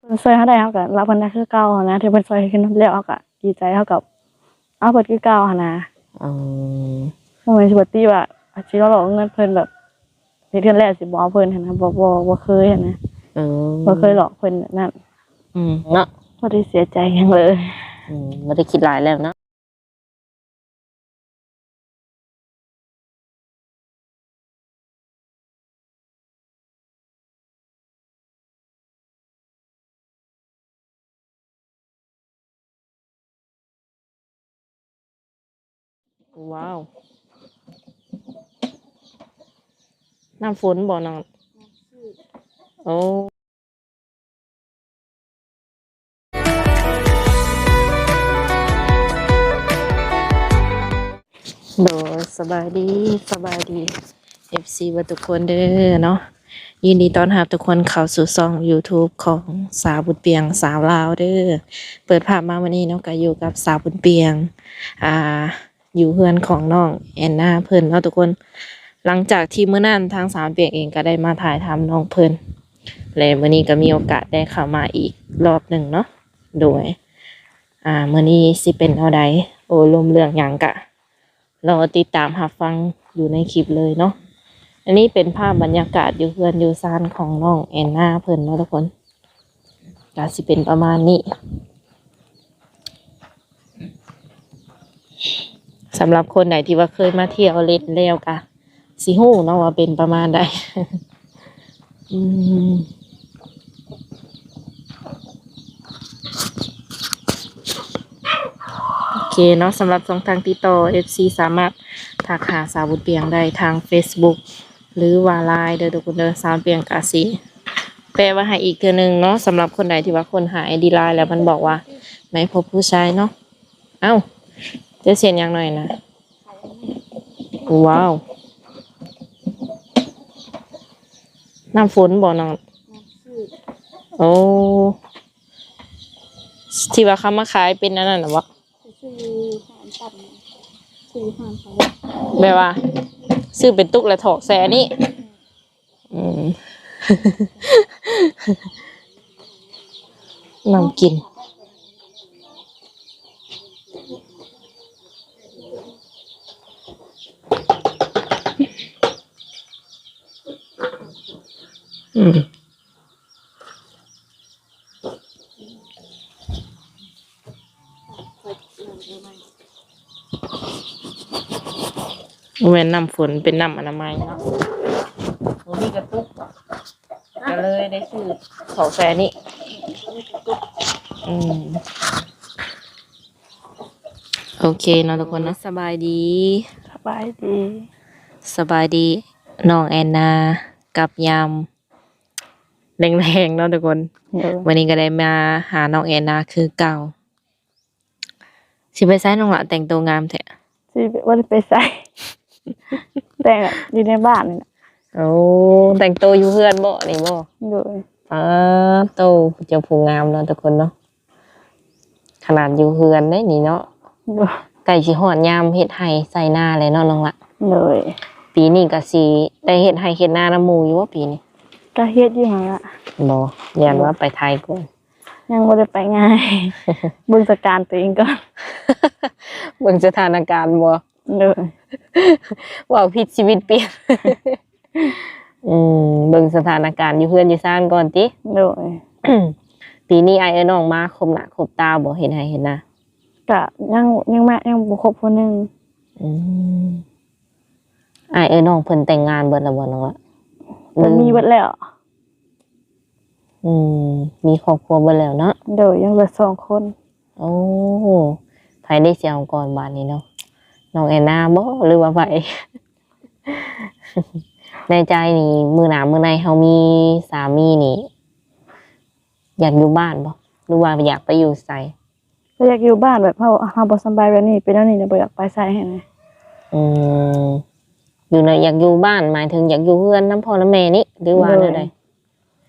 ເພິ່ນຊ່ວຍເຮົາໄດ້ ເຮົາກໍຮັບເພິ່ນໄດ້ຄືເກົ່າຫັ້ນນະ ທີ່ເພິ່ນຊ່ວຍເຮັດເຮືອນແລ້ວ ເຮົາກໍດີໃຈ ເຮົາກໍເອົາເພິ່ນຄືເກົ່າຫັ້ນນະ. ອືມ ບໍ່ແມ່ນຊິບໍ່ຕິວ່າຊິເວົ້າເລື່ອງເງິນເພິ່ນ ແບບເຮັດເຮືອນແລ້ວຊິບໍ່ເອົາເພິ່ນຫັ້ນນະ ບໍ່ ບໍ່ ບໍ່ເຄີຍຫັ້ນນະ. ເອີ ບໍ່ເຄີຍຫຼອກເພິ່ນແບບນັ້ນ. ອືມ ເນາະ ບໍ່ໄດ້ເສຍໃຈຫຍັງເລີຍ. ອືມ ບໍ່ໄດ້ຄິດຫຼາຍແລ້ວເນາະ. ວ້າວ ນ້ຳຝົນບໍ່ນ້ອງ? ໂອ້ ໂດຍ ສະບາຍດີ ສະບາຍດີ ເອັຟຊີ ເບິດທຸກຄົນເດີເນາະ. ຍິນດີຕ້ອນຮັບທຸກຄົນເຂົ້າສູ່ຊ່ອງຢູທູບຂອງສາວບຸນປຽງ ສາວລາວເດີ. ເປີດພາບມາມື້ນີ້ເນາະ ກໍຢູ່ກັບສາວບຸນປຽງ ອ່າ ຢູ່ເຮືອນຂອງນ້ອງແອນນາເພິ່ນເນາະທຸກຄົນ. ຫຼັງຈາກທີ່ມື້ນັ້ນທາງສາວເປັກເອງກໍໄດ້ມາຖ່າຍທຳນ້ອງເພິ່ນ ແລະ ມື້ນີ້ກໍມີໂອກາດໄດ້ເຂົ້າມາອີກລອບໜຶ່ງເນາະ. ໂດຍ ອ່າ ມື້ນີ້ຊິເປັນແນວໃດ ໂອ້ລົມເລື່ອງຫຍັງ ກະລໍຕິດຕາມຮັບຟັງຢູ່ໃນຄລິບເລີຍເນາະ. ອັນນີ້ເປັນພາບບັນຍາກາດຢູ່ເຮືອນຢູ່ຊານຂອງນ້ອງແອນນາເພິ່ນເນາະທຸກຄົນ. ກະຊິເປັນປະມານນີ້. ສຳລັບຄົນໃດທີ່ວ່າເຄີຍມາທ່ຽວຫຼິ້ນແລ້ວກະຊິຮູ້ເນາະວ່າເປັນປະມານໃດ. ອືມ ໂອເຄເນາະ ສຳລັບຊ່ອງທາງຕິດຕໍ່ ເອັຟຊີ ສາມາດທັກຫາສາວບຸນປຽງໄດ້ທາງເຟສບຸກ ຫຼືວ່າ ລາຍ ເດີທຸກຄົນເດີ. ສາວບຸນປຽງກະຊິແປະໄວ້ໃຫ້ອີກເທື່ອໜຶ່ງເນາະ ສຳລັບຄົນໃດທີ່ວ່າຄົ້ນຫາໄອດີ ລາຍ ແລ້ວມັນບອກວ່າໄມ່ພົບຜູ້ຊາຍເນາະ. ເອົ້າ ເຈົ້າສຽງຫຍັງໜ້ອຍນະ? ວ້າວ ນ້ຳຝົນບໍ່ນ້ອງ? ໂອ້ ທີ່ວ່າເຂົາມາຂາຍເປັນອັນນັ້ນນະບໍ່? ໄປຊື້ຮ້ານຕຳ ຊື້ຮ້ານເຂົາ ແບບວ່າຊື້ເປັນຕຸກແລ້ວຖອກໃສ່ອັນນີ້. ອືມ ນ້ຳກິນ. ອືມ ບໍ່ແມ່ນນ້ຳຝົນ ເປັນນ້ຳອະນາໄມເນາະ. ບໍ່ມີກະຕຸກ ກະເລີຍໄດ້ຊື້ເຂົ້າໃສ່ນີ້. ອືມ ໂອເຄເນາະທຸກຄົນເນາະ. ສະບາຍດີ ສະບາຍດີ ສະບາຍດີນ້ອງແອນນາ ກັບຍາມແລງໆເນາະທຸກຄົນ. ໂດຍ ມື້ນີ້ກໍໄດ້ມາຫານ້ອງແອນນາຄືເກົ່າ. ຊິໄປໃສນ້ອງຫຼະ ແຕ່ງໂຕງາມແທ້? ຊິບໍ່ໄດ້ໄປໃສ ແຕ່ງຢູ່ໃນບ້ານນີ້ແຫຼະ. ໂອ້ ແຕ່ງໂຕຢູ່ເຮືອນບໍ່ນີ້ບໍ່? ໂດຍ ປາໂຕ ເຈົ້າຜູ້ງາມເນາະທຸກຄົນເນາະ. ຂະໜາດຢູ່ເຮືອນເດ້ນີ້ເນາະ. ໂດຍ ໃກ້ຊິຮອດຍາມເຮັດໄຮ່ໄຖນາແລ້ວເນາະນ້ອງຫຼະ. ໂດຍ ປີນີ້ກໍຊິໄດ້ເຮັດໄຮ່ເຮັດນານຳໝູ່ຢູ່ບໍ່ປີນີ້? ກໍເຮັດຢູ່ຫັ້ນລະ. ບໍ່ ຢ້ານວ່າໄປໄຖກ່ອນ. ຍັງບໍ່ໄດ້ໄປງ່າຍ ເບິ່ງສະຖານະການຕົວເອງກ່ອນ ເບິ່ງສະຖານະການບໍ່? ໂດຍ ເວົ້າຜິດຊີວິດປ່ຽນ. ອືມ ເບິ່ງສະຖານະການຢູ່ເຮືອນຢູ່ຊານກ່ອນຕິ? ໂດຍ ປີນີ້ອ້າຍເອື້ອຍນ້ອງມາຄົບໜ້າຄົບຕາບໍ່ ເຮັດໄຮ່ເຮັດນາ? ກະຍັງ ຍັງມາ ຍັງບໍ່ຄົບຜູ້ໜຶ່ງ. ອືມ ອ້າຍເອື້ອຍນ້ອງເພິ່ນແຕ່ງງານເບິດແລ້ວບໍ່ນ້ອງລະ? ເພິ່ນມີເບິດແລ້ວ. ອືມ ມີຄອບຄົວເບິດແລ້ວເນາະ? ໂດຍ ຍັງເຫຼືອສອງຄົນ. ໂອ້ ໃຜໄດ້ຊິເອົາກ່ອນບາດນີ້ເນາະ? ນ້ອງແອນນາບໍ່ ຫຼືວ່າໃຜ? ໃນໃຈນີ້ ມື້ໜ້າມື້ໃນເຮົາມີສາມີນີ້ ຢາກຢູ່ບ້ານບໍ່ ຫຼືວ່າຢາກໄປຢູ່ໃສ? ກໍຢາກຢູ່ບ້ານ ແບບເຮົາ ເຮົາບໍ່ສະບາຍແບບນີ້ ເປັນແນວນີ້ ບໍ່ຢາກໄປໃສຫັ້ນນະ. ອືມ ຢູ່ໃນ ຢາກຢູ່ບ້ານ ໝາຍເຖິງຢາກຢູ່ເຮືອນນຳພໍ່ນຳແມ່ນີ້ ຫຼືວ່າແນວໃດ? ໂດຍ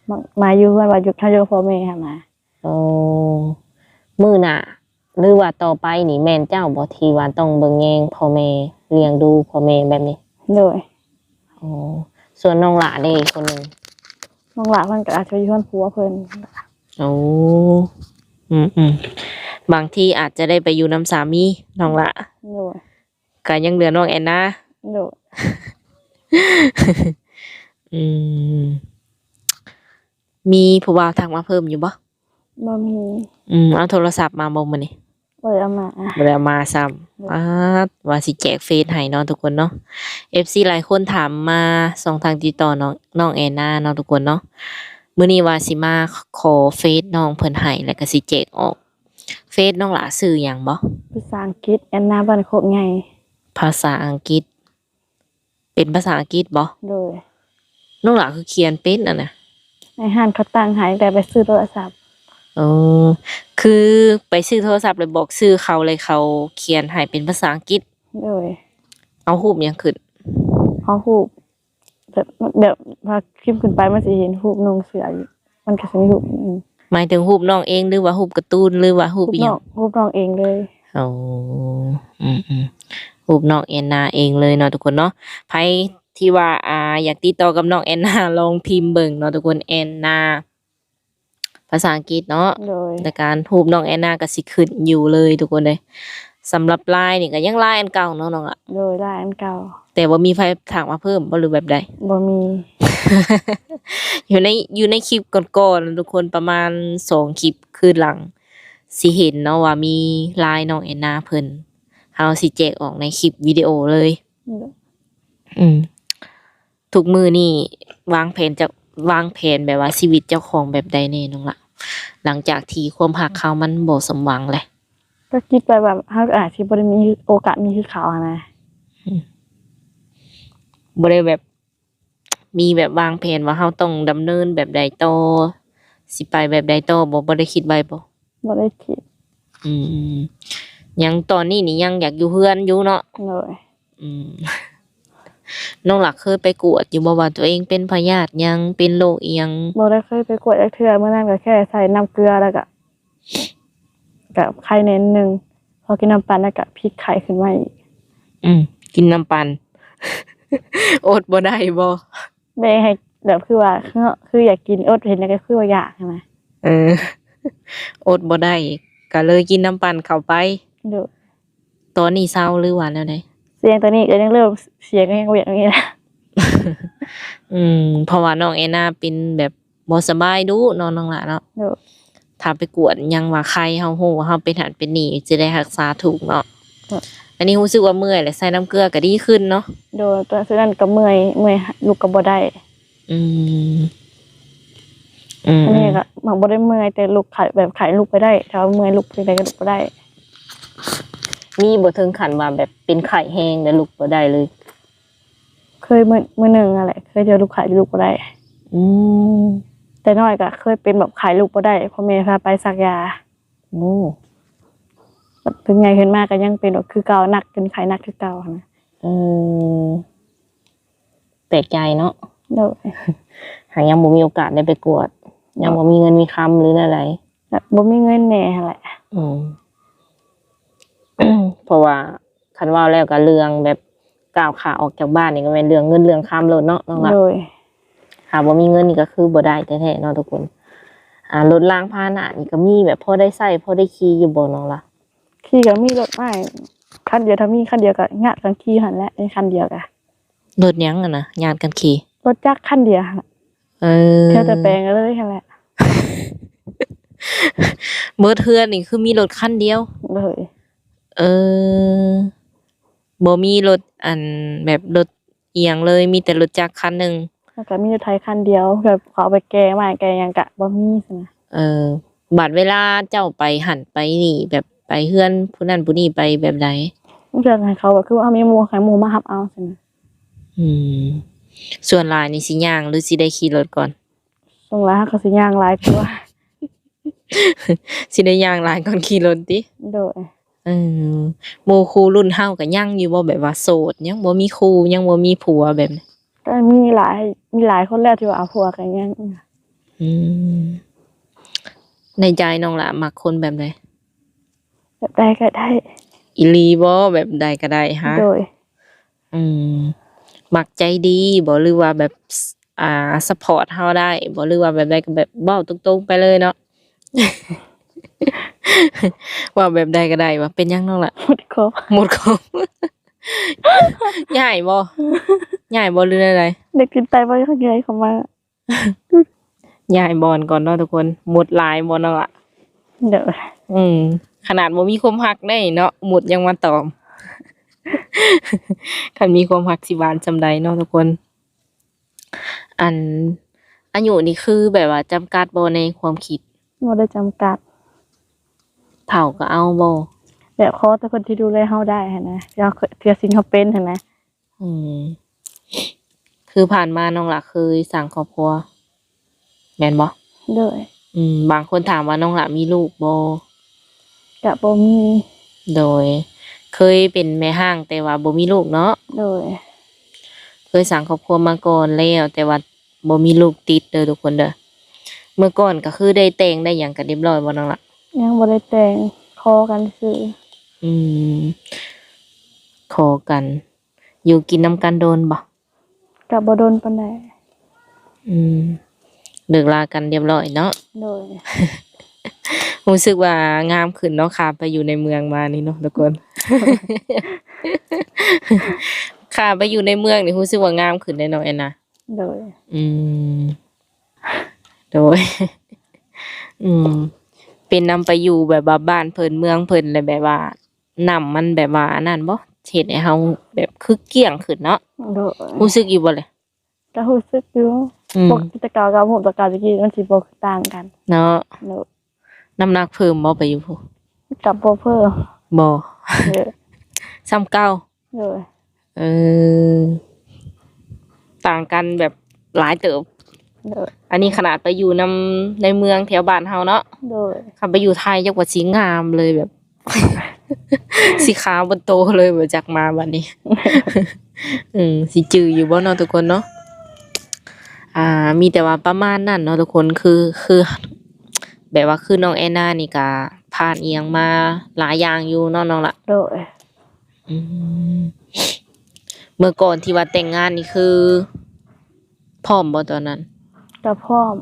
ໝາຍ ໝາຍຢູ່ເຮືອນວ່າຢູ່ ເຮົາຢູ່ກັບພໍ່ແມ່ຫັ້ນນະ. ໂອ້ ມື້ໜ້າ ຫຼືວ່າຕໍ່ໄປນີ້ ແມ່ນເຈົ້າບໍ່ທີ່ວ່າຕ້ອງເບິ່ງແຍງພໍ່ແມ່ ລ້ຽງດູພໍ່ແມ່ແບບນີ້? ໂດຍ. ອໍ ສ່ວນນ້ອງຫຼ້າເດ ຄົນໜຶ່ງ? ນ້ອງຫຼ້າເພິ່ນກໍອາດຈະຢູ່ເຮືອນຜົວເພິ່ນ. ໂອ້ ອືມໆ ບາງທີອາດຈະໄດ້ໄປຢູ່ນຳສາມີນ້ອງຫຼ້າ ໂດຍ ກະຍັງເຫຼືອນ້ອງແອນນາ ໂດຍ ອືມ ມີຜູ້ບ່າວທັກມາເພີ່ມຢູ່ບໍ່? ບໍ່ມີ. ອືມ ເອົາໂທລະສັບມາບໍ່ມື້ນີ້? ບໍ່ໄດ້ເອົາມາ. ບໍ່ໄດ້ເອົາມາຊ້ຳ. ໂດຍ. ປາດ ວ່າຊິແຈກເຟສໃຫ້ເນາະທຸກຄົນເນາະ. ເອັຟຊີຫຼາຍຄົນຖາມມາຊ່ອງທາງຕິດຕໍ່ນ້ອງ ນ້ອງແອນນາເນາະທຸກຄົນເນາະ. ມື້ນີ້ວ່າຊິມາຂໍເຟສນ້ອງເພິ່ນໃຫ້ ແລ້ວກໍຊິແຈກອອກ. ເຟສນ້ອງຫຼ້າຊື່ຫຍັງບໍ່? ພາສາອັງກິດ ແອນນາ ບ້ານໂຄກໃຫຍ່. ພາສາອັງກິດ. ເປັນພາສາອັງກິດບໍ່? ໂດຍ. ນ້ອງຫຼ້າຄືຂຽນເປັນອັນນະ? ໃນຮ້ານເຂົາຕັ້ງໃຫ້ ແຕ່ໄປຊື້ໂທລະສັບ. ເອີ ຄືໄປຊື້ໂທລະສັບ ແລ້ວບອກຊື່ເຂົາ ແລ້ວເຂົາຂຽນໃຫ້ເປັນພາສາອັງກິດ. ໂດຍ. ເອົາຮູບຫຍັງຂຶ້ນ? ເອົາຮູບ ແບບ ແບບວ່າພິມຂຶ້ນໄປ ມັນຊິເຫັນຮູບນຸ່ງເສື້ອຢູ່ ມັນກໍຊິມີຮູບ ອືມ ໝາຍເຖິງຮູບນ້ອງເອງ ຫຼືວ່າຮູບກາຕູນ ຫຼືວ່າຮູບອີ່ຫຍັງ? ຮູບນ້ອງ ຮູບນ້ອງເອງເລີຍ. ໂອ້ ອືມໆ ຮູບນ້ອງແອນນາເອງເລີຍເນາະທຸກຄົນເນາະ. ໃຜທີ່ວ່າ ອ່າ ຢາກຕິດຕໍ່ກັບນ້ອງແອນນາ ລອງພິມເບິ່ງເນາະທຸກຄົນ ແອນນາ ພາສາອັງກິດເນາະ. ໂດຍ. ແລ້ວການຮູບນ້ອງແອນນາກໍຊິຂຶ້ນຢູ່ເລີຍທຸກຄົນເອີຍ. ສຳລັບລາຍນີ້ກໍຍັງລາຍອັນເກົ່າເນາະນ້ອງລະ? ໂດຍ ລາຍອັນເກົ່າ. ແຕ່ບໍ່ມີໃຜທັກມາເພີ່ມບໍ່ ຫຼືແບບໃດ? ບໍ່ມີ. ຢູ່ໃນ ຢູ່ໃນຄລິບກ່ອນໆ ທຸກຄົນ ປະມານສອງຄລິບຄືນຫຼັງ ຊິເຫັນເນາະວ່າມີລາຍນ້ອງແອນນາເພິ່ນ ເຮົາຊິແຈກອອກໃນຄລິບວິດີໂອເລີຍ. ໂດຍ. ອືມ. ທຸກມື້ນີ້ວາງແຜນຈະ ວາງແຜນແບບວ່າຊີວິດເຈົ້າຂອງແບບໃດແດ່ນ້ອງລະ? ຫຼັງຈາກທີ່ຄວາມຮັກເຮົາມັນບໍ່ສົມຫວັງແຫຼະ. ກໍຄິດໄປວ່າເຮົາອາດຊິບໍ່ໄດ້ມີໂອກາດມີຄືເຂົາຫັ້ນນະ. ອືມ. ບໍ່ໄດ້ແບບ ມີແບບວາງແຜນວ່າເຮົາຕ້ອງດຳເນີນແບບໃດຕໍ່ ຊິໄປແບບໃດຕໍ່ບໍ່? ບໍ່ໄດ້ຄິດໄວ້ບໍ່? ບໍ່ໄດ້ຄິດ. ອືມ ຍັງ ຕອນນີ້ນີ້ຍັງຢາກຢູ່ເຮືອນຢູ່ເນາະ? ໂດຍ. ອືມ ນ້ອງລະເຄີຍໄປກວດຢູ່ບໍ່ວ່າຕົວເອງເປັນພະຍາດຫຍັງ ເປັນໂລກອີ່ຫຍັງ? ບໍ່ໄດ້ເຄີຍໄປກວດຈັກເທື່ອ. ມື້ນັ້ນກໍແຄ່ໃສ່ນ້ຳເກືອ ແລ້ວກໍ ກໍໄຄແນ່ໜຶ່ງ ພໍກິນນ້ຳປັ່ນແລ້ວກໍພິກໄຂ້ຂຶ້ນມາອີກ. ອືມ ກິນນ້ຳປັ່ນ ອົດບໍ່ໄດ້ບໍ່? ແມ່ໃຫ້ແບບຄືວ່າ ຄື ຄືຢາກກິນ ອົດເຫັນແລ້ວກໍຄືວ່າຢາກຫັ້ນນະ. ເອີ ອົດບໍ່ໄດ້ ກໍເລີຍກິນນ້ຳປັ່ນເຂົ້າໄປ. ໂດຍ. ຕອນນີ້ເຊົາ ຫຼືວ່າແນວໃດ? ສຽງຕອນນີ້ກໍຍັງເລີ່ມ ສຽງກໍຍັງວຽກຢູ່ນີ້ແຫຼະ. ອືມ ເພາະວ່ານ້ອງແອນນາເປັນແບບ ບໍ່ສະບາຍດຸເນາະນ້ອງຫຼ້າເນາະ. ໂດຍ. ຖ້າໄປກວດຫຍັງວ່າໄຂ້ ເຮົາຮູ້ວ່າເຮົາເປັນຫັ້ນເປັນນີ້ ຊິໄດ້ຮັກສາຖືກເນາະ. ໂດຍ. ອັນນີ້ຮູ້ສຶກວ່າເມື່ອຍ ແລະໃສ່ນ້ຳເກືອກໍດີຂຶ້ນເນາະ. ໂດຍ. ຕອນນັ້ນກໍເມື່ອຍ ເມື່ອຍ ລຸກກໍບໍ່ໄດ້. ອືມ ອືມ ອັນນີ້ກໍມັນບໍ່ໄດ້ເມື່ອຍ ແຕ່ລຸກໄຂ້ ແບບໄຂ້ລຸກໄປໄດ້ ຖ້າວ່າເມື່ອຍລຸກໄປໄດ້ກໍລຸກບໍ່ໄດ້. ມີບໍ່ເຖິງຂັ້ນວ່າແບບເປັນໄຂ້ແຮງ ແລ້ວລຸກບໍ່ໄດ້ເລີຍ? ເຄີຍມື້ ມື້ໜຶ່ງຫັ້ນແຫຼະ ເຄີຍທີ່ວ່າລຸກໄຂ້ ລຸກບໍ່ໄດ້. ອືມ ແຕ່ນ້ອຍກໍເຄີຍເປັນແບບໄຂ້ລຸກບໍ່ໄດ້ ພໍ່ແມ່ພາໄປສັກຢາ. ໂອ້ ເຖິງໃຫຍ່ຂຶ້ນມາກໍຍັງເປັນແບບຄືເກົ່າ ໜັກ ເປັນໄຂ້ໜັກຄືເກົ່າຫັ້ນນະ. ເອີ ແປກໃຈເນາະ. ໂດຍ. ຫາກຍັງບໍ່ມີໂອກາດໄດ້ໄປກວດ ຍັງບໍ່ມີເງິນມີຄຳ ຫຼືແນວໃດ? ແບບບໍ່ມີເງິນແດ່ຫັ້ນແຫຼະ. ອືມ ເພາະວ່າ ຄັນເວົ້າແລ້ວກໍເລື່ອງແບບກ້າວຂາອອກຈາກບ້ານນີ້ ກໍແມ່ນເລື່ອງເງິນເລື່ອງຄຳໂລດເນາະນ້ອງລະ. ໂດຍ. ຖ້າບໍ່ມີເງິນນີ້ກໍຄືບໍ່ໄດ້ແທ້ໆເນາະທຸກຄົນ. ອ່າ ລົດລາງພາຫະນະນີ້ກໍມີແບບພໍໄດ້ໃຊ້ ພໍໄດ້ຂີ່ຢູ່ບໍ່ນ້ອງລະ? ຂີ່ກໍມີລົດອ້າຍຄັນດຽວ ຖ້າມີຄັນດຽວກໍຍາດກັນຂີ່ຫັ້ນແຫຼະ ມີຄັນດຽວກໍ. ລົດຫຍັງຫັ້ນນະ ຍາດກັນຂີ່? ລົດຈັກຄັນດຽວຫັ້ນ. ເອີ ເທື່ອແຕ່ແປງເລີຍຫັ້ນແຫຼະ. ເບິດເຮືອນນີ້ຄືມີລົດຄັນດຽວ? ໂດຍ. ເອີ ບໍ່ມີລົດ ອັນ ແບບລົດອີ່ຫຍັງເລີຍ ມີແຕ່ລົດຈັກຄັນໜຶ່ງ ແລ້ວກໍມີລົດໄຖຄັນດຽວ ແບບເຂົາເອົາໄປແກ່ໄມ້ແກ່ຫຍັງກະບໍ່ມີຊັ້ນນະ. ເອີ ບາດເວລາເຈົ້າໄປຫັ້ນໄປນີ້ ແບບໄປເຮືອນຜູ້ນັ້ນຜູ້ນີ້ ໄປແບບໃດ? ເພື່ອໃຫ້ເຂົາ ແບບຄືວ່າເຮົາມີໝູ່ ໃຫ້ໝູ່ມາຮັບເອົາຊັ້ນນະ. ອືມ ສ່ວນຫຼາຍນີ້ຊິຍ່າງ ຫຼືຊິໄດ້ຂີ່ລົດກ່ອນ? ສ່ວນຫຼາຍເຮົາກໍຊິຍ່າງຫຼາຍກວ່າ. ຊິໄດ້ຍ່າງຫຼາຍກ່ອນຂີ່ລົດຕິ? ໂດຍ. ເອີ ໝູ່ຄູ່ລຸ້ນເຮົາກໍຍັງຢູ່ບໍ່ ແບບວ່າໂສດ ຍັງບໍ່ມີຄູ່ ຍັງບໍ່ມີຜົວແບບນີ້? ກໍມີຫຼາຍ ມີຫຼາຍຄົນແລ້ວທີ່ວ່າເອົາຜົວກໍຍັງ. ອືມ ໃນໃຈນ້ອງລະມັກຄົນແບບໃດ? ແບບໃດກໍໄດ້. ອີ່ຫຼີບໍ່? ແບບໃດກໍໄດ້ຫະ? ໂດຍ. ອືມ ມັກໃຈດີບໍ່ ຫຼືວ່າແບບ ອ່າ ຊັບພອດເຮົາໄດ້ບໍ່ ຫຼືວ່າແບບໃດ ກໍແບບເວົ້າຕົງໆໄປເລີຍເນາະ? ເວົ້າແບບໃດກໍໄດ້ວ່າ ເປັນຫຍັງນ້ອງລະ? ໝົດຄອບ ໝົດຄອບ. ຍ້າຍບໍ່? ຍ້າຍບໍ່ ຫຼືແນວໃດ? ເດັກຕິດໄຕບໍ່ ຢາກຍ້າຍເຂົ້າມາ. ຍ້າຍບ່ອນກ່ອນເນາະທຸກຄົນ. ໝົດຫຼາຍບໍ່ນ້ອງລະ? ໂດຍ. ອືມ ຂະໜາດບໍ່ມີຄວາມຮັກໄດ້ເນາະ ໝົດຍັງມາຕອມ. ຄັນມີຄວາມຮັກຊິຫວານສ່ຳໃດເນາະທຸກຄົນ. ອັນ ອາຍຸນີ້ຄືແບບວ່າຈຳກັດບໍ່ໃນຄວາມຄິດ? ບໍ່ໄດ້ຈຳກັດ. ເຖົ້າກໍເອົາບໍ່? ແບບຂໍແຕ່ເພິ່ນທີ່ດູແລເຮົາໄດ້ຫັ້ນນະ ເທື່ອ ເທື່ອສິ່ງເຮົາເປັນຫັ້ນນະ. ອືມ ຄືຜ່ານມານ້ອງຫຼ້າເຄີຍສ້າງຄອບຄົວ ແມ່ນບໍ່? ໂດຍ. ອືມ ບາງຄົນຖາມວ່ານ້ອງຫຼ້າມີລູກບໍ່? ກະບໍ່ມີ. ໂດຍ. ເຄີຍເປັນແມ່ຮ້າງແຕ່ວ່າບໍ່ມີລູກເນາະ? ໂດຍ. ເຄີຍສ້າງຄອບຄົວມາກ່ອນແລ້ວ ແຕ່ວ່າບໍ່ມີລູກຕິດເດີທຸກຄົນເດີ. ເມື່ອກ່ອນກໍຄືໄດ້ແຕ່ງໄດ້ຫຍັງກັນຮຽບຮ້ອຍບໍ່ນ້ອງຫຼ້າ? ຍັງບໍ່ໄດ້ແຕ່ງ ຂໍກັນຊື່. ອືມ ຂໍກັນ. ຢູ່ກິນນຳກັນດົນບໍ່? ກະບໍ່ດົນປານໃດ. ອືມ ເລີກລາກັນຮຽບຮ້ອຍເນາະ? ໂດຍ. ຮູ້ສຶກວ່າງາມຂຶ້ນເນາະ ຂ້າມໄປຢູ່ໃນເມືອງມານີ້ເນາະທຸກຄົນ. ຂ້າມໄປຢູ່ໃນເມືອງນີ້ຮູ້ສຶກວ່າງາມຂຶ້ນເດ້ນ້ອງແອນນາ. ໂດຍ. ອືມ ໂດຍ. ອືມ ເປັນນຳໄປຢູ່ແບບວ່າບ້ານເພິ່ນເມືອງເພິ່ນ ແລ້ວແບບວ່າ ນ້ຳມັນແບບວ່າອັນນັ້ນບໍ່ ເຮັດໃຫ້ເຮົາແບບຄືກ້ຽງຂຶ້ນເນາະ? ໂດຍ. ຮູ້ສຶກຢູ່ບໍ່ລະ? ກໍຮູ້ສຶກຢູ່. ອືມ ປົກຕິແຕ່ເກົ່າກໍຮູ້ແຕ່ເກົ່າ ແຕ່ກີ້ມັນຊິບໍ່ຄືຕ່າງກັນເນາະ? ໂດຍ. ນ້ຳໜັກເພີ່ມບໍ່ໄປຢູ່ພຸ້ນ? ກໍບໍ່ເພີ່ມ. ບໍ່? ເອີ ສ່ຳເກົ່າ. ໂດຍ. ເອີ ຕ່າງກັນແບບຫຼາຍເຕີບ. ໂດຍ. ອັນນີ້ຂະໜາດໄປຢູ່ນຳໃນເມືອງແຖວບ້ານເຮົາເນາະ? ໂດຍ. ຄັນໄປຢູ່ໄທຈັກວ່າຊິງາມເລີຍ ແບບ ຊິຂາວເບິດໂຕເລີຍ ບໍ່ຈັກມາບັດນີ້. ເອີ ຊິຈື່ຢູ່ບໍ່ເນາະທຸກຄົນເນາະ? ອ່າ ມີແຕ່ວ່າປະມານນັ້ນເນາະທຸກຄົນ. ຄື ຄື ແບບວ່າຄືນ້ອງແອນນານີ້ກະຜ່ານອີ່ຫຍັງມາຫຼາຍຢ່າງຢູ່ເນາະນ້ອງລະ? ໂດຍ. ອືມ ເມື່ອກ່ອນທີ່ວ່າແຕ່ງງານນີ້ຄືພ້ອມບໍ່ຕອນນັ້ນ? ກໍພ້ອມ.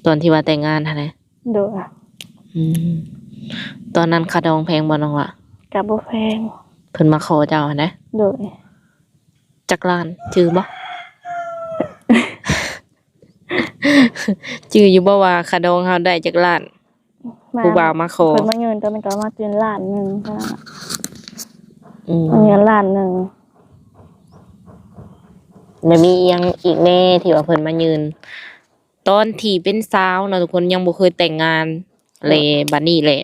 ຕອນທີ່ວ່າແຕ່ງງານຫັ້ນນະ? ໂດຍ. ອືມ ຕອນນັ້ນຄ່າດອງແພງບໍ່ນ້ອງລະ? ກໍບໍ່ແພງ. ເພິ່ນມາຂໍເຈົ້າຫັ້ນນະ? ໂດຍ. ຈັກລ້ານ ຈື່ບໍ່? ຈື່ຢູ່ບໍ່ວ່າຄ່າດອງເຮົາໄດ້ຈັກລ້ານ? ມາ ຜູ້ບ່າວມາຂໍ ເພິ່ນມາຍື່ນ ຕອນນັ້ນກໍມາຍື່ນລ້ານໜຶ່ງເທົ່ານັ້ນ. ອືມ ມາຍື່ນລ້ານໜຶ່ງ. ແລ້ວມີອີ່ຫຍັງອີກແດ່ທີ່ວ່າເພິ່ນມາຍື່ນ? ຕອນທີ່ເປັນສາວເນາະທຸກຄົນ ຍັງບໍ່ເຄີຍແຕ່ງງານ ໂດຍ ແລະ ບັດນີ້ແຫຼະ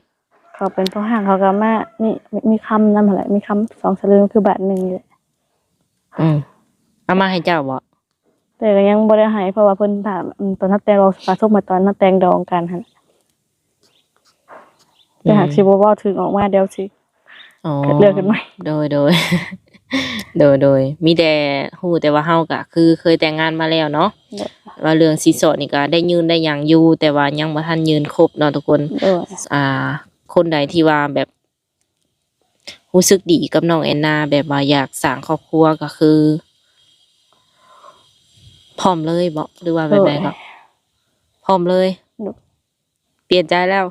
ເຂົາເປັນພໍ່ຫ້າງ ເຂົາກໍມາ ມີ ມີຄຳນຳຫັ້ນແຫຼະ ມີຄຳສອງສະລຶງ ຄືບາດໜຶ່ງນີ້ແຫຼະ. ອືມ ເອົາມາໃຫ້ເຈົ້າບໍ່? ແຕ່ກໍຍັງບໍ່ໄດ້ໃຫ້ ເພາະວ່າເພິ່ນຖາມ ອືມ ຕອນເຮົາແຕ່ງ ເວົ້າສະສົມມາຕອນເຮົາແຕ່ງດອງກັນຫັ້ນ. ແຕ່ຫາກ ອືມ ຊິບໍ່ເວົ້າເຖິງອອກມາ ດຽວຊິ ອໍ ເກີດເລື່ອງຂຶ້ນໃໝ່. ໂດຍ ໂດຍ ໂດຍ ໂດຍ. ມີແຕ່ ຮູ້ແຕ່ວ່າເຮົາກະຄືເຄີຍແຕ່ງງານມາແລ້ວເນາະ. ໂດຍ. ວ່າເລື່ອງສິນສອດນີ້ກະໄດ້ຍື່ນໄດ້ຫຍັງຢູ່ ແຕ່ວ່າຍັງບໍ່ທັນຍື່ນຄົບເນາະທຸກຄົນ. ໂດຍ. ອ່າ ຄົນໃດທີ່ວ່າແບບ ຮູ້ສຶກດີກັບນ້ອງແອນນາ ແບບວ່າຢາກສ້າງຄອບຄົວ ກໍຄື ພ້ອມເລີຍບໍ່ ຫຼືວ່າແບບໃດກໍ? ໂດຍ. ພ້ອມເລີຍ. ໂດຍ. ປ່ຽນໃຈແລ້ວ?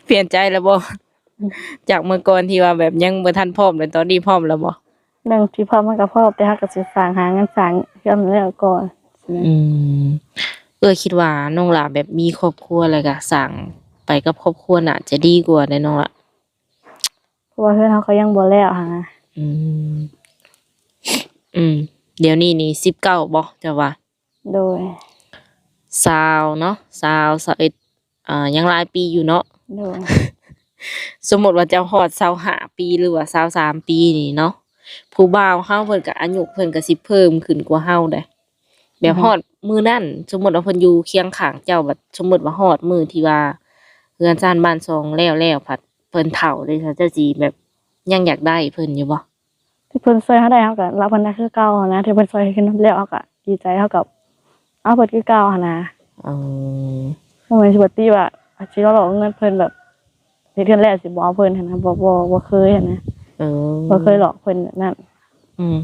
ປ່ຽນໃຈແລ້ວບໍ່? ຈາກເມື່ອກ່ອນທີ່ວ່າແບບຍັງບໍ່ທັນພ້ອມ ແລ້ວຕອນນີ້ພ້ອມແລ້ວບໍ່? ເລື່ອງທີ່ພ້ອມມັນກໍພ້ອມ ແຕ່ເຮົາກໍຊິສ້າງ ຫາເງິນສ້າງເຮືອນແລ້ວກ່ອນ. ອືມ ເອື້ອຍຄິດວ່ານ້ອງຫຼ້າແບບມີຄອບຄົວ ແລ້ວກະສ້າງໄປກັບຄອບຄົວ ໜ້າຈະດີກວ່າເດ້ນ້ອງຫຼ້າ ເພາະວ່າເຮືອນເຮົາກໍຍັງບໍ່ແລ້ວຫັ້ນນະ. ອືມ ອືມ ດຽວນີ້ນີ້ສິບເກົ້າບໍ່ ເຈົ້າວ່າ? ໂດຍ. ຊາວເນາະ ຊາວ ຊາວເອັດ ອ່າ ຍັງຫຼາຍປີຢູ່ເນາະ. ໂດຍ. ສົມມຸດວ່າເຈົ້າຮອດຊາວຫ້າປີ ຫຼືວ່າຊາວສາມປີນີ້ເນາະ ຜູ້ບ່າວເຮົາເພິ່ນກໍອາຍຸເພິ່ນກໍຊິເພີ່ມຂຶ້ນກວ່າເຮົາໄດ໋ ແບບ ອືຮຶ ຮອດມື້ນັ້ນ ສົມມຸດວ່າເພິ່ນຢູ່ຄຽງຂ້າງເຈົ້າ ບັດສົມມຸດວ່າຮອດມື້ທີ່ວ່າເຮືອນຊານບ້ານຊ່ອງແລ້ວ ແລ້ວ ພັດເພິ່ນເຖົ້າເດ້ ເຈົ້າຊິແບບຍັງຢາກໄດ້ເພິ່ນຢູ່ບໍ່? ທີ່ເພິ່ນຊ່ວຍເຮົາໄດ້ ເຮົາກໍຮັບເພິ່ນໄດ້ຄືເກົ່າຫັ້ນນະ ທີ່ເພິ່ນຊ່ວຍເຮົາແລ້ວ ເຮົາກໍດີໃຈ ເຮົາກໍເອົາເພິ່ນຄືເກົ່າຫັ້ນນະ. ອໍ ບໍ່ແມ່ນຊິບໍ່ຕິວ່າຊິເອົາເງິນເພິ່ນ ແບບເຮັດເຮືອນແລ້ວຊິບໍ່ເອົາເພິ່ນຫັ້ນນະ ບໍ່ ບໍ່ ບໍ່ເຄີຍຫັ້ນນະ. ເອີ ບໍ່ເຄີຍຫຼອກເພິ່ນແບບນັ້ນ. ອືມ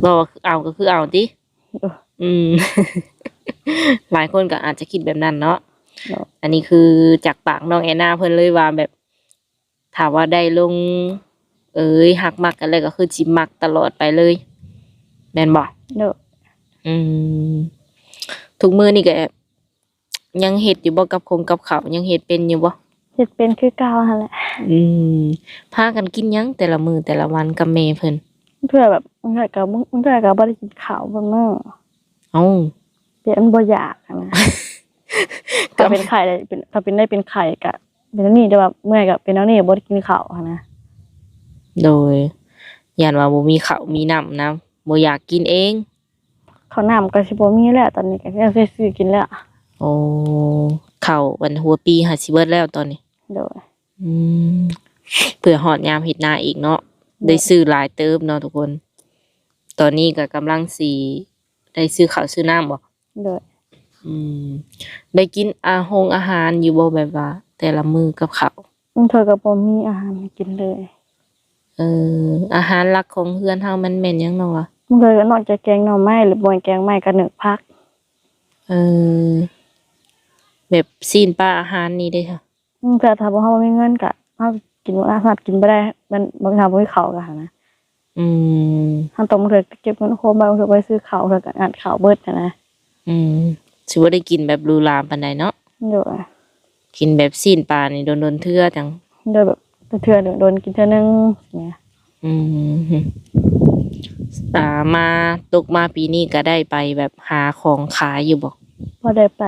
ບໍ່ ເອົາກໍຄືເອົາຕິ? ໂດຍ. ອືມ ຫຼາຍຄົນກໍອາດຈະຄິດແບບນັ້ນເນາະ. ເນາະ ອັນນີ້ຄືຈາກປາກນ້ອງແອນນາເພິ່ນເລີຍວ່າແບບ ຖ້າວ່າໄດ້ລົງເອີຍຮັກມັກກັນແລ້ວ ກໍຄືຊິມັກຕະຫຼອດໄປເລີຍ ແມ່ນບໍ່? ໂດຍ. ອືມ ທຸກມື້ນີ້ກໍ ຍັງເຮັດຢູ່ບໍ່ ກັບຄົງກັບເຂົ້າ ຍັງເຮັດເປັນຢູ່ບໍ່? ເຮັດເປັນຄືເກົ່າຫັ້ນແຫຼະ. ອືມ ພາກັນກິນຫຍັງແຕ່ລະມື້ແຕ່ລະວັນກັບແມ່ເພິ່ນ? ບາງເທື່ອແບບ ບາງເທື່ອກໍ ບາງເທື່ອກໍບໍ່ໄດ້ກິນເຂົ້າເບິດມື້. ເອົ້າ ແບບມັນບໍ່ຢາກຫັ້ນນະ. ຖ້າເປັນໄຂ້ ເປັນ ຖ້າເປັນໄດ້ເປັນໄຂ້ກໍເປັນແນວນີ້ ແຕ່ວ່າເມື່ອຍກໍເປັນແນວນີ້ ບໍ່ໄດ້ກິນເຂົ້າຫັ້ນນະ. ໂດຍ ຢ້ານວ່າບໍ່ມີເຂົ້າມີນ້ຳນຳ ບໍ່ຢາກກິນເອງ. ເຂົ້ານ້ຳກໍຊິບໍ່ມີແລ້ວ ຕອນນີ້ກໍຍັງຊິຊື້ກິນແລ້ວ. ໂອ້ ເຂົ້າອັນຫົວປີຫາຊິເບິດແລ້ວຕອນນີ້. ໂດຍ. ອືມ ເພື່ອຮອດຍາມເຮັດນາອີກເນາະ. ໂດຍ. ໄດ້ຊື້ຫຼາຍເຕີບເນາະທຸກຄົນ. ຕອນນີ້ກໍກຳລັງຊິໄດ້ຊື້ເຂົ້າຊື້ນ້ຳບໍ່? ໂດຍ. ອືມ ໄດ້ກິນອາ ໂຮງອາຫານຢູ່ບໍ່ ແບບວ່າແຕ່ລະມື້ກັບເຂົ້າ? ບາງເທື່ອກໍບໍ່ມີອາຫານໃຫ້ກິນເລີຍ. ເອີ ອາຫານຫຼັກຂອງເຮືອນເຮົາມັນແມ່ນຫຍັງນ້ອງລະ? ບາງເທື່ອກໍນອກຈາກແກງໜໍ່ໄມ້ ຫຼືບໍ່ແມ່ນແກງໄມ້ກໍໜຶ້ງຜັກ. ເອີ ແບບຊີ້ນປາອາຫານນີ້ເດ້? ບາງເທື່ອຖ້າບໍ່ ເຮົາບໍ່ມີເງິນກໍ ເຮົາກິນ ສາມາດກິນບໍ່ໄດ້ ມັນ ບາງເທື່ອບໍ່ມີເຂົ້າກໍຫັ້ນນະ. ອືມ ເຮົາຕ້ອງ ບາງເທື່ອເກັບເງິນໂຮມໄວ້ ບາງເທື່ອໄປຊື້ເຂົ້າ ເທື່ອກໍອັດເຂົ້າເບິດຫັ້ນນະ. ອືມ ຊິບໍ່ໄດ້ກິນແບບຫຼູຫຼາປານໃດເນາະ. ໂດຍ. ກິນແບບຊີ້ນປານີ້ດົນໆເທື່ອຈັ່ງ. ໂດຍ ແບບເທື່ອດົນໆກິນເທື່ອໜຶ່ງ. ອືມ ອ່າ ມາ ຕົກມາປີນີ້ກໍໄດ້ໄປແບບຫາຂອງຂາຍຢູ່ບໍ່? ບໍ່ໄດ້ໄປ.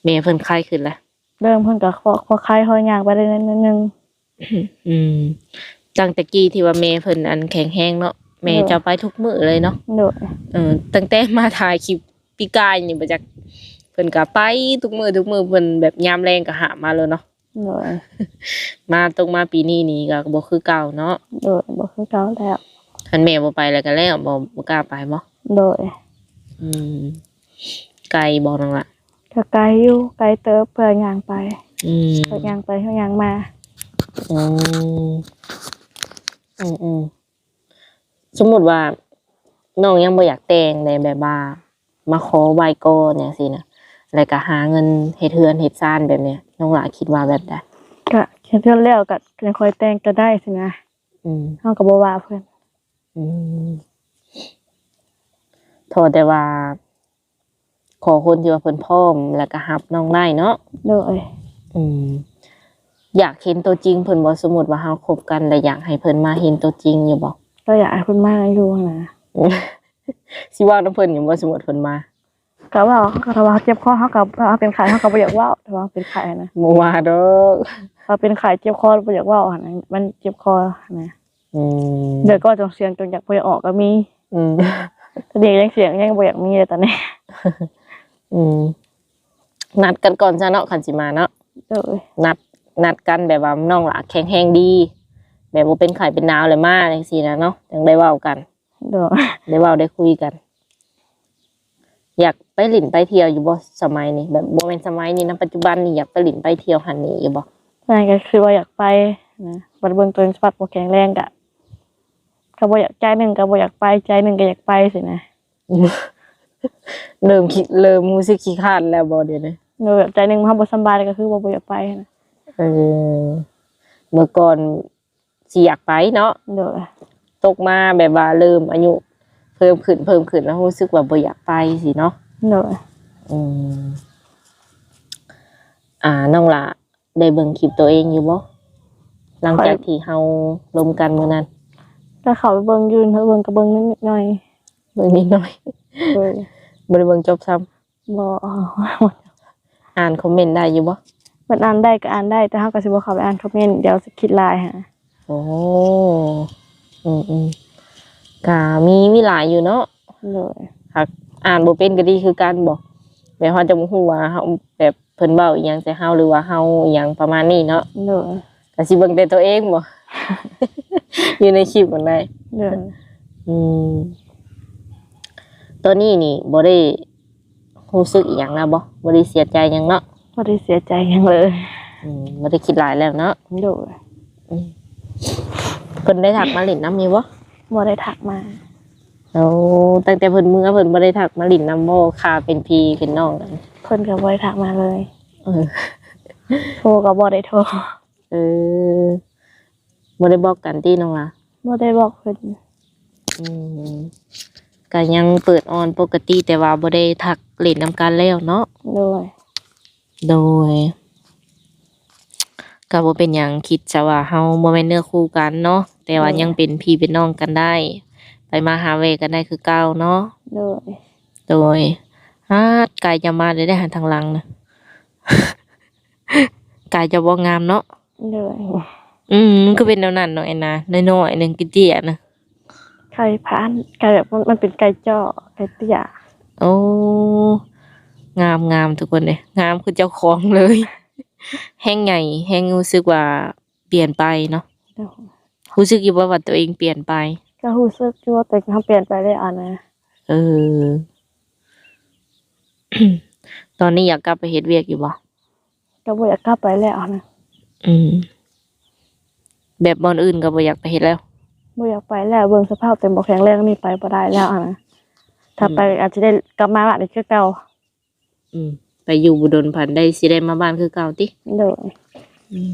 ແມ່ເພິ່ນໄຄຂຶ້ນລະ? ເລີ່ມເພິ່ນກໍພໍ ພໍໄຄ ພໍຍ່າງໄປໄດ້ໜ້ອຍໜຶ່ງ. ອືມ ຕັ້ງແຕ່ກີ້ທີ່ວ່າແມ່ເພິ່ນອັນແຂງແຮງເນາະ ແມ່ ໂດຍ ເຈົ້າໄປທຸກມື້ເລີຍເນາະ. ໂດຍ. ເອີ ຕັ້ງແຕ່ມາຖ່າຍຄລິບປີກາຍນີ້ບໍ່ຈັກ ເພິ່ນກໍໄປທຸກມື້ ທຸກມື້ ເພິ່ນແບບຍາມແລງກໍຫາບມາໂລດເນາະ. ໂດຍ. ມາຕົກມາປີນີ້ນີ້ກໍບໍ່ຄືເກົ່າເນາະ. ໂດຍ ບໍ່ຄືເກົ່າແລ້ວ. ຄັນແມ່ບໍ່ໄປແລ້ວກໍແລ້ວ ບໍ່ ບໍ່ກ້າໄປບໍ່? ໂດຍ. ອືມ ໄກບໍ່ນ້ອງລະ? ກໍໄກຢູ່ ໄກເຕີບ ເພື່ອຍ່າງໄປ. ອືມ ເພື່ອຍ່າງໄປ ເພື່ອຍ່າງມາ. ອືມ ອືມໆ ສົມມຸດວ່ານ້ອງຍັງບໍ່ຢາກແຕ່ງໃດ ແບບວ່າມາຂໍໄວ້ກ່ອນຈັ່ງຊີ້ນະ ແລ້ວກໍຫາເງິນເຮັດເຮືອນເຮັດຊານແບບນີ້ ນ້ອງຫຼ້າຄິດວ່າແບບໃດ? ກະເຮັດເຮືອນແລ້ວກະ ກະຄ່ອຍແຕ່ງກໍໄດ້ຊີ້ນະ. ອືມ ເຮົາກໍບໍ່ວ່າເພິ່ນ. ອືມ ຂໍແຕ່ວ່າ ຂໍຄົນທີ່ວ່າເພິ່ນພ້ອມ ແລ້ວກໍຮັບນ້ອງໄດ້ເນາະ. ໂດຍ. ອືມ ຢາກເຫັນຕົວຈິງເພິ່ນບໍ່? ສົມມຸດວ່າເຮົາຄົບກັນ ແລ້ວຢາກໃຫ້ເພິ່ນມາເຫັນຕົວຈິງຢູ່ບໍ່? ກໍຢາກໃຫ້ເພິ່ນມາຢູ່ຫັ້ນນະ. ຊິເວົ້ານຳເພິ່ນຢູ່ບໍ່? ສົມມຸດເພິ່ນມາ. ກໍເວົ້າ ກໍຖ້າວ່າເຈັບຄໍ ເຮົາກໍ ຖ້າເຮົາເປັນໄຂ້ ເຮົາກໍບໍ່ຢາກເວົ້າ ຖ້າວ່າເຮົາເປັນໄຂ້ນະ. ບໍ່ວ່າດອກ. ຖ້າເປັນໄຂ້ເຈັບຄໍ ບໍ່ຢາກເວົ້າຫັ້ນນະ ມັນເຈັບຄໍຫັ້ນນະ. ອືມ ດຽວກໍຈະສຽງຈົນຢາກບໍ່ຢາກອອກກໍມີ. ອືມ ຕອນນີ້ຍັງສຽງຍັງບໍ່ຢາກມີເລີຍຕອນນີ້. ອືມ ນັດກັນກ່ອນຊະເນາະ ຄັນຊິມາເນາະ. ໂດຍ. ນັດ ນັດກັນແບບວ່ານ້ອງຫຼ້າແຂງແຮງດີ ແບບບໍ່ເປັນໄຂ້ເປັນໜາວແລ້ວມາຈັ່ງຊີ້ນະເນາະ ຈັ່ງໄດ້ເວົ້າກັນ. ໂດຍ. ໄດ້ເວົ້າໄດ້ຄຸຍກັນ. ຢາກໄປຫຼິ້ນໄປທ່ຽວຢູ່ບໍ່ ສະໄໝນີ້? ແບບບໍ່ແມ່ນສະໄໝນີ້ນະ ປັດຈຸບັນນີ້ ຢາກໄປຫຼິ້ນໄປທ່ຽວຫັ້ນນີ້ຢູ່ບໍ່? ຕອນນັ້ນກໍຄືວ່າຢາກໄປນະ ບັດເບິ່ງຕົວເອງສະພາບບໍ່ແຂງແຮງກະ ກໍບໍ່ຢາກ ໃຈໜຶ່ງກໍບໍ່ຢາກໄປ ໃຈໜຶ່ງກໍຢາກໄປຊີ້ນະ. ເລີ່ມຂີ້ ເລີ່ມຮູ້ສຶກຂີ້ຄ້ານແລ້ວບໍ່ດຽວນີ້? ໂດຍ. ແບບໃຈໜຶ່ງເຮົາບໍ່ສຳບາຍກໍຄືວ່າບໍ່ຢາກໄປນະ. ເອີ ເມື່ອກ່ອນ ຊິຢາກໄປເນາະ. ໂດຍ. ຕົກມາແບບວ່າເລີ່ມອາຍຸເພີ່ມຂຶ້ນ ເພີ່ມຂຶ້ນ ແລ້ວຮູ້ສຶກວ່າບໍ່ຢາກໄປຊີ້ເນາະ. ໂດຍ. ອືມ ອ່າ ນ້ອງຫຼ້າໄດ້ເບິ່ງຄລິບຕົວເອງຢູ່ບໍ່ ຫຼັງຈາກທີ່ເຮົາລົມກັນມື້ນັ້ນ? ກໍເຂົ້າໄປເບິ່ງຢູ່ ເບິ່ງກໍເບິ່ງນິດໜ້ອຍ. ເບິ່ງນິດໜ້ອຍ. ໂດຍ. ບໍ່ໄດ້ເບິ່ງຈົບຊ້ຳ. ບໍ່. ອ່ານຄອມເມັນໄດ້ຢູ່ບໍ່? ມັນອ່ານໄດ້ກໍອ່ານໄດ້ ແຕ່ເຮົາກໍຊິບໍ່ເຂົ້າໄປອ່ານຄອມເມັນ ດຽວຊິຄິດຫຼາຍຫາ. ໂອ້ ອືມໆ ກໍມີ ມີຫຼາຍຢູ່ເນາະ. ໂດຍ. ຫາກອ່ານບໍ່ເປັນກໍດີຄືກັນບໍ? ແບບເຮົາຈະບໍ່ຮູ້ວ່າເຮົາ ແບບເພິ່ນເວົ້າອີ່ຫຍັງໃສ່ເຮົາ ຫຼືວ່າເຮົາອີ່ຫຍັງປະມານນີ້ເນາະ. ໂດຍ. ກໍຊິເບິ່ງແຕ່ຕົວເອງບໍ? ຢູ່ໃນຄລິບຫັ້ນໃດ. ໂດຍ. ອືມ ຕອນນີ້ນີ້ບໍ່ໄດ້ຮູ້ສຶກອີ່ຫຍັງແລ້ວບໍ? ບໍ່ໄດ້ເສຍໃຈຫຍັງເນາະ? ບໍ່ໄດ້ເສຍໃຈຫຍັງເລີຍ. ອືມ ບໍ່ໄດ້ຄິດຫຼາຍແລ້ວເນາະ? ໂດຍ. ອືມ ເພິ່ນໄດ້ທັກມາຫຼິ້ນນຳຢູ່ບໍ? ບໍ່ໄດ້ທັກມາ. ໂອ້ ຕັ້ງແຕ່ເພິ່ນເມືອ ເພິ່ນບໍ່ໄດ້ທັກມາຫຼິ້ນນຳບໍ່ ຄາເປັນພີ່ເປັນນ້ອງກັນ? ເພິ່ນກໍບໍ່ໄດ້ທັກມາເລີຍ. ເອີ ໂທກໍບໍ່ໄດ້ໂທ. ເອີ ບໍ່ໄດ້ບອກກັນຕິນ້ອງຫຼ້າ? ບໍ່ໄດ້ບອກເພິ່ນ. ອືມ ກໍຍັງເປີດອ່ອນປົກກະຕິ ແຕ່ວ່າບໍ່ໄດ້ທັກຫຼິ້ນນຳກັນແລ້ວເນາະ? ໂດຍ ໂດຍ ກໍບໍ່ເປັນຫຍັງ ຄິດຊະວ່າເຮົາບໍ່ແມ່ນເນື້ອຄູ່ກັນເນາະ ແຕ່ວ່າ ໂດຍ ຍັງເປັນພີ່ເປັນນ້ອງກັນໄດ້ ໄປມາຫາແວ່ກັນໄດ້ຄືເກົ່າເນາະ? ໂດຍ ໂດຍ. ຮາດ ກາຍຈະມາໄດ້ ໄດ້ຫັນທາງຫຼັງນະ ກາຍຈະບໍ່ງາມເນາະ? ໂດຍ. ອືມ ຄືເປັນແນວນັ້ນນ້ອງແອນນາ ນ້ອຍໆໜຶ່ງ ເຕ້ຍໆນະ? ໄກ່ພັນ ໄກ່ແບບ ມັນ ມັນເປັນໄກ່ເຈາະ ໄກ່ເຕ້ຍ. ໂອ້ ງາມໆ ທຸກຄົນເອີຍ ງາມຄືເຈົ້າຂອງເລີຍ ແຮງໃຫຍ່ ແຮງຮູ້ສຶກວ່າປ່ຽນໄປເນາະ? ໂດຍ. ຮູ້ສຶກຢູ່ບໍ່ວ່າຕົວເອງປ່ຽນໄປ? ກໍຮູ້ສຶກຢູ່ວ່າຕົວເອງເຮົາປ່ຽນໄປແລ້ວຫັ້ນນະ. ເອີ ຕອນນີ້ຢາກກັບໄປເຮັດວຽກຢູ່ບໍ່? ກໍບໍ່ຢາກກັບໄປແລ້ວນະ. ອືມ ແບບບ່ອນອື່ນກໍບໍ່ຢາກໄປເຮັດແລ້ວ? ບໍ່ຢາກໄປແລ້ວ ເບິ່ງສະພາບຕົວເອງບໍ່ແຂງແຮງນີ້ ໄປບໍ່ໄດ້ແລ້ວຫັ້ນນະ. ຖ້າໄປ ອືມ ອາດຊິໄດ້ກັບມາບ້ານອີກຄືເກົ່າ. ອືມ ໄປຢູ່ບໍ່ດົນພັນໄດ້ ຊິໄດ້ມາບ້ານຄືເກົ່າຕິ? ໂດຍ. ອືມ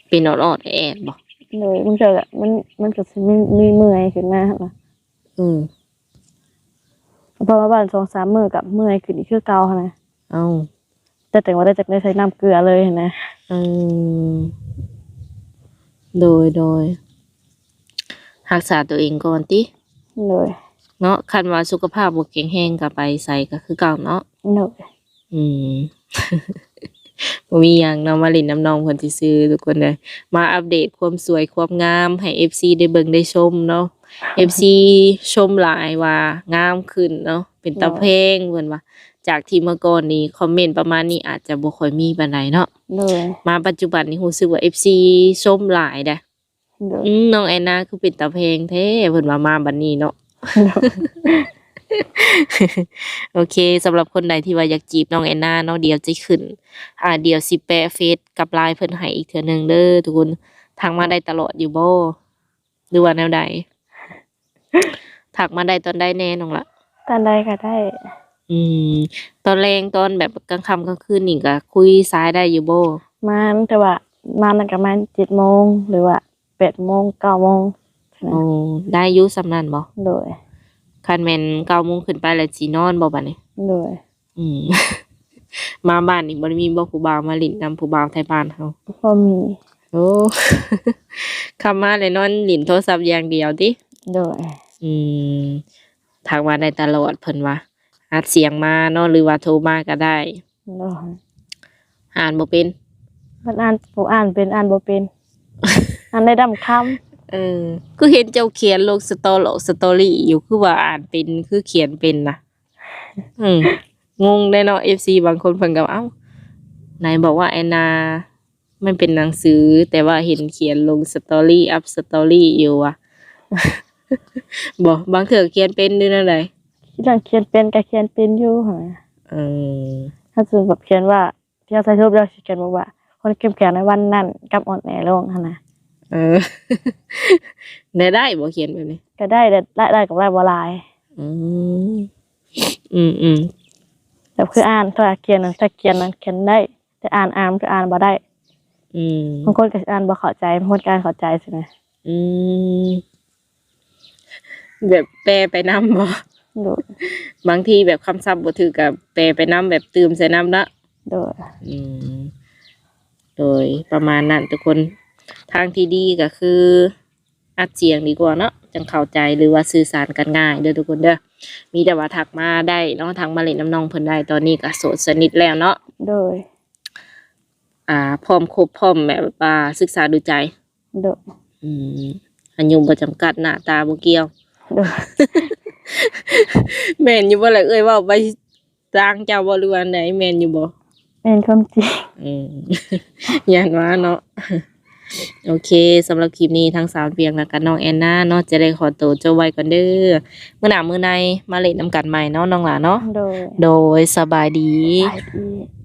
ເປັນອອດໆແອດໆບໍ່? ໂດຍ. ມັນກໍ ມັນ ມັນກໍຊິມີ ມີເມື່ອຍຂຶ້ນມາຫັ້ນນະ. ອືມ ພໍມາບ້ານສອງສາມມື້ກໍເມື່ອຍຂຶ້ນອີກຄືເກົ່າຫັ້ນນະ. ເອົ້າ ແຕ່ແຕ່ວ່າໄດ້ຈັກໄດ້ໃສ່ນ້ຳເກືອເລີຍຫັ້ນນະ. ອືມ ໂດຍ ໂດຍ. ຮັກສາຕົວເອງກ່ອນຕິ? ໂດຍ. ເນາະ ຄັນວ່າສຸຂະພາບບໍ່ແຂງແຮງກໍໄປໃສກໍຄືເກົ່າເນາະ? ໂດຍ. ອືມ ບໍ່ມີຫຍັງເນາະ ມາຫຼິ້ນນຳນ້ອງເພິ່ນຊື່ໆ ທຸກຄົນເອີຍ. ມາອັບເດດຄວາມສວຍຄວາມງາມໃຫ້ເອັຟຊີໄດ້ເບິ່ງໄດ້ຊົມເນາະ. ເອັຟຊີຊົມຫຼາຍວ່າງາມຂຶ້ນເນາະ ເປັນຕາແພງເພິ່ນວ່າ. ຈາກທີ່ເມື່ອກ່ອນນີ້ຄອມເມັນປະມານນີ້ອາດຈະບໍ່ຄ່ອຍມີປານໃດເນາະ. ໂດຍ. ມາປັດຈຸບັນນີ້ຮູ້ສຶກວ່າເອັຟຊີຊົມຫຼາຍເດ້. ໂດຍ. ອືມ ນ້ອງແອນນາຄືເປັນຕາແພງແທ້ ເພິ່ນວ່າມາບັດນີ້ເນາະ. ໂດຍ. ໂອເຄ ສຳລັບຄົນໃດທີ່ວ່າຢາກຈີບນ້ອງແອນນາເນາະ ດຽວຊິຂຶ້ນ ອ່າ ດຽວຊິແປະເຟສກັບລາຍເພິ່ນໃຫ້ອີກເທື່ອໜຶ່ງເດີທຸກຄົນ. ທັກມາໄດ້ຕະຫຼອດຢູ່ບໍ່ ຫຼືວ່າແນວໃດ? ທັກມາໄດ້ຕອນໃດແດ່ນ້ອງລະ? ຕອນໃດກໍໄດ້. ອືມ ຕອນແລງ ຕອນແບບກາງຄ່ຳກາງຄືນນີ້ກໍຄຸຍສາຍໄດ້ຢູ່ບໍ່? ມາ ແຕ່ວ່າມານັ້ນກໍປະມານເຈັດໂມງ ຫຼືວ່າແປດໂມງ ເກົ້າໂມງ. ໂອ້ ໄດ້ຢູ່ສ່ຳນັ້ນບໍ່? ໂດຍ. ຄັນແມ່ນເກົ້າໂມງຂຶ້ນໄປແລ້ວຊິນອນບໍ່ບັດນີ້? ໂດຍ. ອືມ ມາບ້ານນີ້ບໍ່ໄດ້ມີບໍ່ຜູ້ບ່າວມາຫຼິ້ນນຳ ຜູ້ບ່າວໄທບ້ານເຮົາ? ບໍ່ມີ. ໂອ້ ຄຳມາແລ້ວນອນຫຼິ້ນໂທລະສັບຢ່າງດຽວຕິ? ໂດຍ. ອືມ ທັກມາໄດ້ຕະຫຼອດເພິ່ນວ່າ ອັດສຽງມາເນາະ ຫຼືວ່າໂທມາກໍໄດ້. ໂດຍ. ອ່ານບໍ່ເປັນ? ເພິ່ນອ່ານ ຜູ້ອ່ານເປັນ ອ່ານບໍ່ເປັນ ອ່ານໄດ້ດຳຄຳ. ເອີ ຄືເຫັນເຈົ້າຂຽນລົງສະຕໍ ສະຕໍຣີຢູ່ ຄືວ່າອ່ານເປັນ ຄືຂຽນເປັນນະ. ອືມ ງົງເດ້ເນາະ ເອັຟຊີບາງຄົນເພິ່ນກໍວ່າ ເອົ້າ ໄນບອກວ່າແອນນາ ມັນເປັນໜັງສື ແຕ່ວ່າເຫັນຂຽນລົງສະຕໍຣີ ອັບສະຕໍຣີຢູ່ວ່າ ບໍ່ ບາງເທື່ອຂຽນເປັນ ຫຼືແນວໃດ? ເລື່ອງຂຽນເປັນກໍຂຽນເປັນຢູ່ຫັ້ນນະ. ເອີ ຖ້າສົມມຸດແບບຂຽນວ່າ ທີ່ເຮົາໃສ່ສະຫຼຸບແລ້ວຊິຂຽນບອກວ່າ ຄົນເຂັ້ມແຂງໃນວັນນັ້ນກັບອ່ອນແອລົງຫັ້ນນະ. ເອີ ແນວໃດບໍ່ຂຽນແບບນີ້? ກໍໄດ້ ໄດ້ ໄດ້ກໍໄດ້ບໍ່ຫຼາຍ. ອືມ ອືມໆ ແບບຄືອ່ານ ຖ້າຂຽນ ຖ້າຂຽນນັ້ນຂຽນໄດ້ ແຕ່ອ່ານ ອ່ານມັນກໍອ່ານບໍ່ໄດ້. ອືມ ບາງຄົນກໍອ່ານບໍ່ເຂົ້າໃຈ ບາງຄົນກໍອ່ານເຂົ້າໃຈຊີ້ນະ. ອືມ ແບບແປໄປນຳບໍ່? ໂດຍ. ບາງທີແບບຄຳສັບບໍ່ຖືກກໍແປໄປນຳ ແບບຕື່ມໃສ່ນຳເນາະ. ໂດຍ. ອືມ ໂດຍ ປະມານນັ້ນທຸກຄົນ. ທາງທີ່ດີກໍຄືອັດສຽງດີກວ່າເນາະ ຈັ່ງເຂົ້າໃຈ ຫຼືວ່າສື່ສານກັນງ່າຍເດີທຸກຄົນເດີ. ມີແຕ່ວ່າທັກມາໄດ້ເນາະ ທັກມາຫຼິ້ນນຳນ້ອງເພິ່ນໄດ້. ຕອນນີ້ກໍໂສດສະໜິດແລ້ວເນາະ. ໂດຍ. ອ່າ ພ້ອມຄົບ ພ້ອມແບບວ່າສຶກສາດູໃຈ. ໂດຍ. ອືມ ອາຍຸບໍ່ຈຳກັດ ໜ້າຕາບໍ່ກ່ຽວ. ໂດຍ. ແມ່ນຢູ່ບໍ່ລະເອື້ອຍ ເວົ້າໄປຕ່າງເຈົ້າບໍ່ ຫຼືວ່າໃດ ແມ່ນຢູ່ບໍ່? ແມ່ນຄວາມຈິງ. ອືມ ຢ້ານວ່າເນາະ. ໂອເຄ ສຳລັບຄລິບນີ້ ທາງສາວພຽງ ແລະກະນ້ອງແອນນາເນາະ ຈະໄດ້ຂໍໂຕຈົບໄວ້ກ່ອນເດີ. ມື້ໜ້າມື້ໃນມາຫຼິ້ນນຳກັນໃໝ່ເນາະ ນ້ອງຫຼ້າເນາະ. ໂດຍ. ໂດຍ ສະບາຍດີ. ສະບາຍດີ.